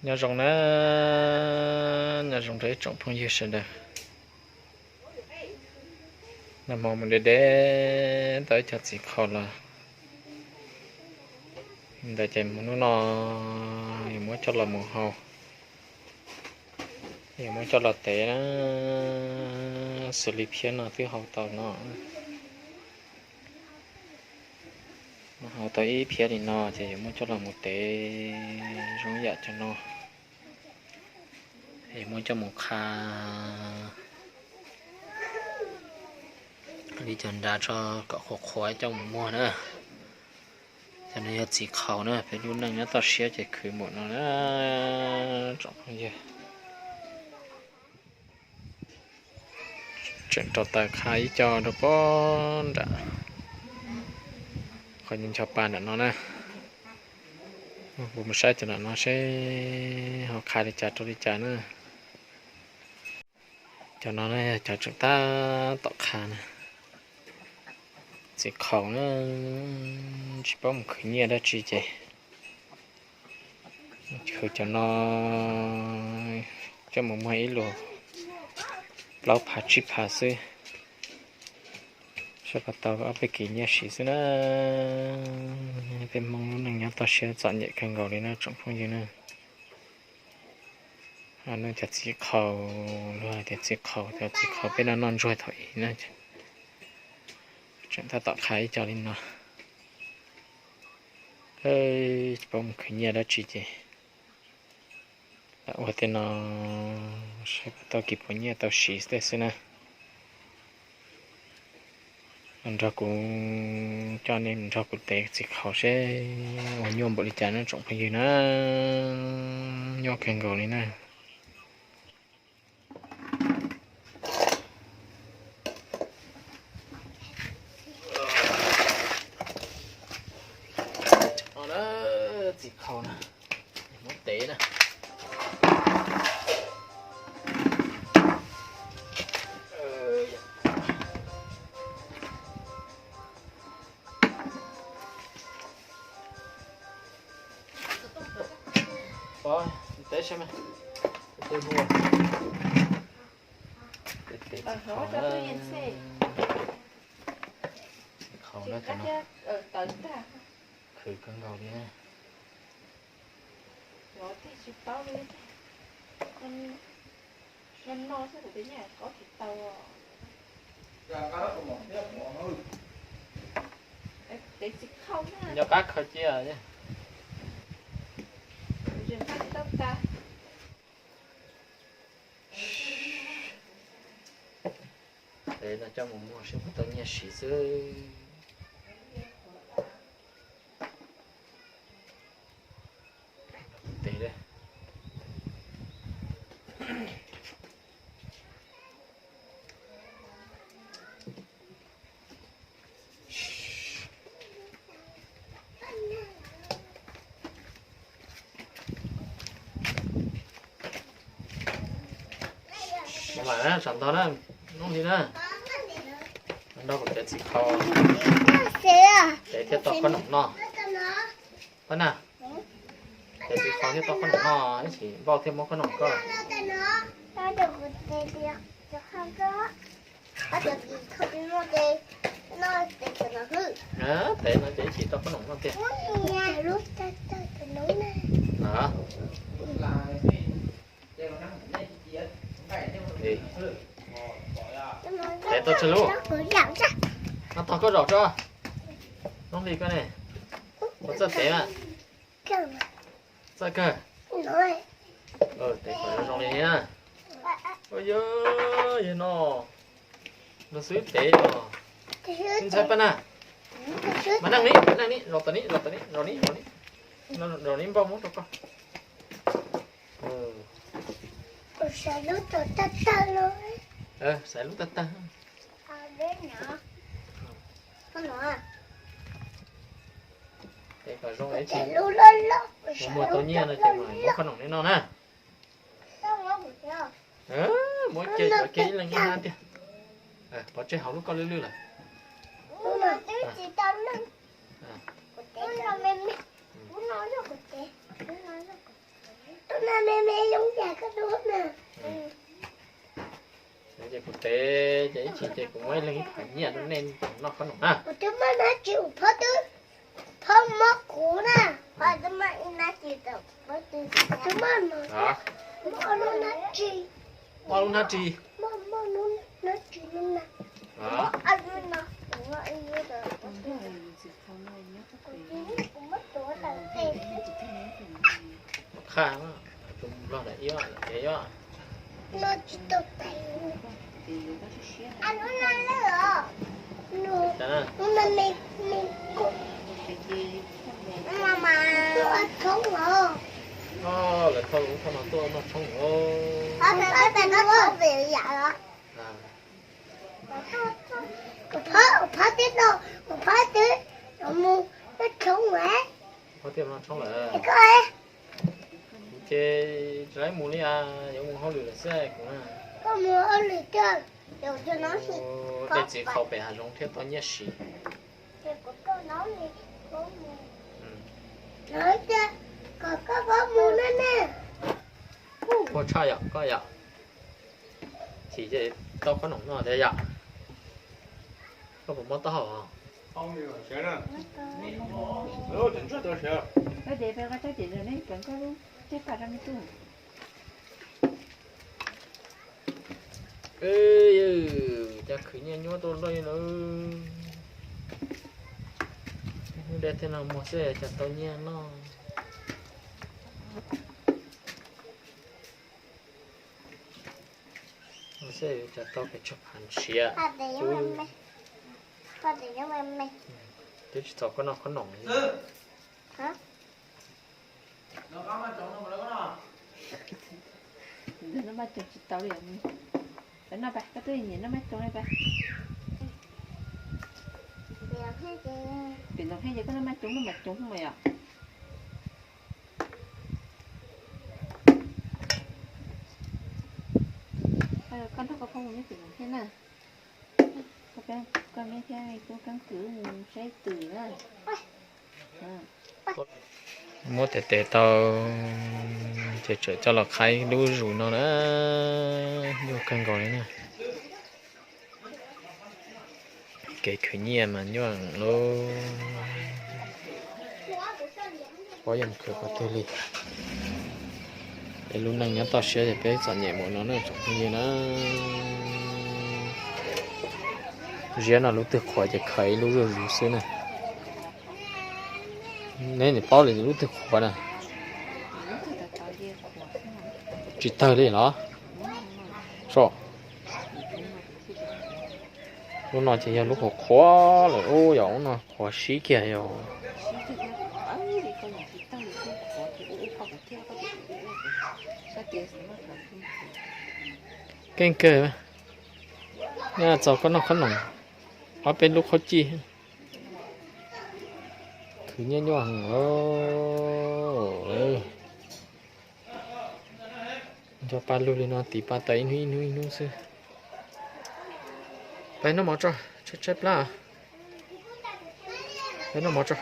Nyob zoo na, nyob zoo rau ib tsoom phooj ywg sawv daws. Nag hmo mus de de tau ib co txiv qhaus los ntawd ces mus hnub no yuav muab coj los mus hau, yuav muab coj los tev na, xws li phiab no twb hau tau no. Hau tau ib phiab li no ces yuav muab coj los mus tev zoo yam cov no, yuav muab coj mus qha li cov nrad tso kom qhuav qhuav coj mus muag na. Cov no yog txiv qhaus na, peb lub neej nyob toj siab ces khwv npaum no na tsoom phooj ywg. Tseem rau taws qha ib co rau pob nram qhov ncho pa nram no na. Kuv mus saib cov nram no seb ho qha li cas rau li cas na. Cov no na yog cov tseem tab tom qha na. Txiv qhaus na, tsis paub mus khwv nyiaj dab tsi ces khwv cov no coj mus muag ib lus plaub phav tsib phav xwb, saib puas tau ob peb kis nyiaj siv xwb na. Peb Hmoob lub neej nyob toj siab txom nyem kawg nkaus li na tsoom phooj ywg na. Cov txiv qhaus, luag hais tias txiv qhaus, cov txiv qhaus peb noj noj ntsuag thaum ub na, tseem tab tom qha ib co li no. Tsis paub mus khwv nyiaj dab tsi ces lam ua tej no saib puas tau kis puas nyiaj tau siv tej xwb na. Nrog kuv, coj nej nrog kuv tev txiv qhaus seb ua nyuaj npaum li cas na tsoom phooj ywg na. Nyuaj kawg nkaus li na. Txiv qhaus na, muab tev na. Pov, tev saib mas. Tev huaj. Tev txiv qhaus na. Txiv qhaus na, cov no khwv kawg nkaus li na. Nco qab khaws cia. Tev no coj mus muag seb puas tau nyiaj siv xwb. Tev. Mam na, tsam ntau na, noob li na. Nrog kuv tev txiv qhaus, tev thiab tau qhob noom noj. Pab na, tev txiv qhaus thiab tau qhob noom noj, ib chim npauj thiab muab qhob noom koj. Tev no ces ib chim tau qhob noom noj tiag. Tev tau tsawg lub? No tog koj zaum tso. Noob li koj ne, puas txawj tev mas? Txawj kawg. Tev kom zoo li na. Ua yog, yog no, nrog xwb tev os. Ntxhais pab na, mas neej ni, neej ni, zaum tom ni, zaum tom ni, zaum ni, zaum ni, zaum ni npauj muab rau koj. Xaiv lub tag tag. Tev kom zoo, mus muag tau nyiaj no ces mam muab qhob noom nej noj na. Muab cia cov kiag ib leeg ib hnab tiag. Pov tseg hauv lub koj lwj lwj lawm. Ces kuv teb ces ib chim ces kuv muab ib leeg ib phav nyiaj rau nej noj khob noom na. Kuv twb muaj nab tsis, kuv phob twb, phob muab kuv na. Kuv twb muaj ib nab tsis, kuv twb muaj ob lub nab tsis. Ob lub nab tsis. Muaj, muaj lub nab tsis lub na. Muaj ob lub no, kuv muaj ib lub. Kuv muab tuav tawm tes xwb. Qha, tus nplog lam ib, lam ib. No tsis tau tais. Lub no lawm os. Lub no me, me kuj. Mas mas tuaj tshoob os. Lawv thauj lub thauj no tuaj noj tshoob os. Pab pab pab noj tshoob pem yam los. Kuv phob, kuv phob twb no, kuv phob twb mus noj tshoob lawm. Phob twb noj tshoob lawm. Koj ces tsis laib mus li as, yuav mus hauj lwm lawm xwb kuv na. Koj mus hauj lwm thiab. Tej txiv qhau pem hav zoov thiab tau nyiaj siv. Kom koj phob mus na ne. Ua tshaj yom koj yom. Chim ces tau khob noom no thiab yom. Koj puas mob taub hau? Cas khwv nyiaj nyuaj tuaj nroj li na. Hnub deb thiab no muag xwb cas tau nyiaj noj. Muag xwb cas tau pes tsawg phav ntshiab. Twb tsis txaus koj noj khob noom li. Noj maj coog tsis tau li. Noj pas, koj twb nyiam noj maj coog li pas. Pem Ntxoov Hej ces koj noj maj coog noj mas coog mas yom. Koj nrog koj phob mus nyob pem Ntxoov Hej na. Koj me thiab tub keeb kwm mus saib twm na. Muab tes tes tau ces tseem coj los qhaib lub zus no na. Nyuaj kawg nkaus li na. Kev khwv nyiaj mas nyuaj lawm. Pab yuav mus khwv qhov twg li. Peb lub neej nyob toj siab ces peb txom nyem mus no na tsoom phooj ywg na. Ziab no lub twg qhuav ces khaws ib lub zuj zus xwb na. Neb nim paub li lub twg qhuav na? Tsis tawg li los? Lub no ces yog lub qhuav qhuav lawm ub, yog ub no qhuav sib kiag yog. Keej kawg. Nyob txog koj noj khob noom, ob peb lub qhaub cij. Khwv nyiaj nyuaj heev os. Nco pa lug li no tiv pa taws ib hnub ib hnub ib hnub xwb. Peb noj mov tso, tshaib tshaib plab. Peb noj mov tso.